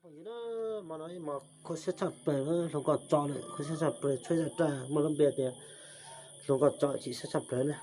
Hmo no ib hmo kho siab tshaj plaws, hluas nkauj tso lawm kho siab tshaj plaws, tshuab zaj raj muaj lub npe tias hluas nkauj tso chim siab tshaj plaws na.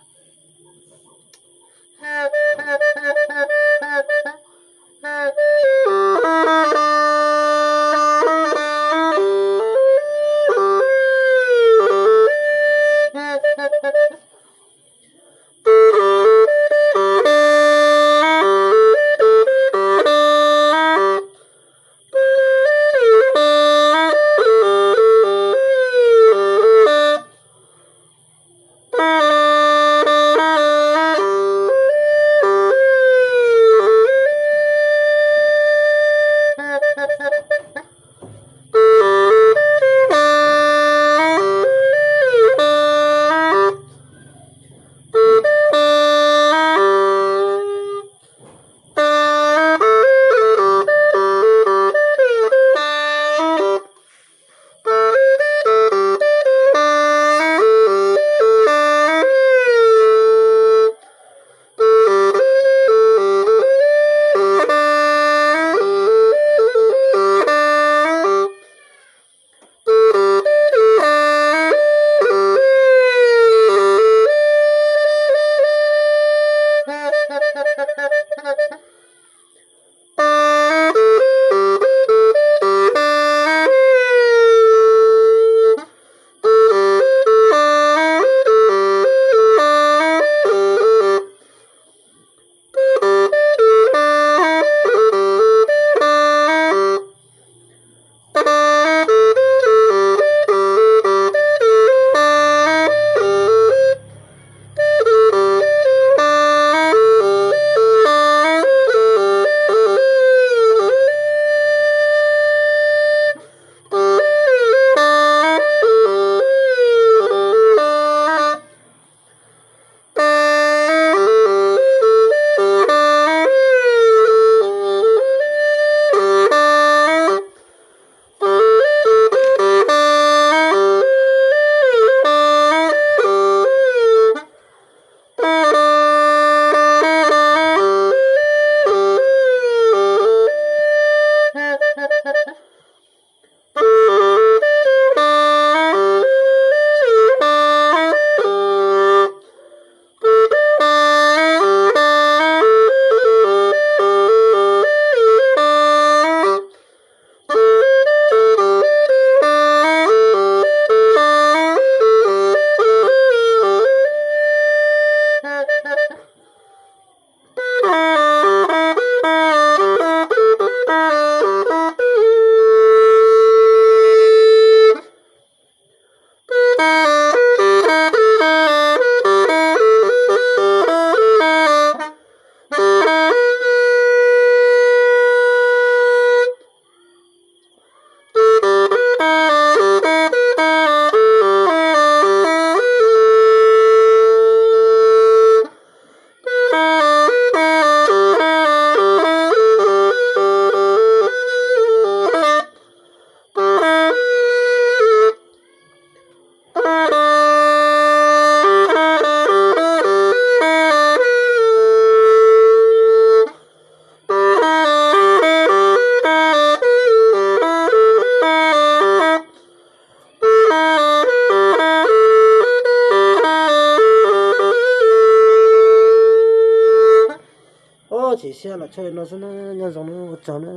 Chim siab los tshaj li no xwb na, nyob zoo na, ua tsaug na.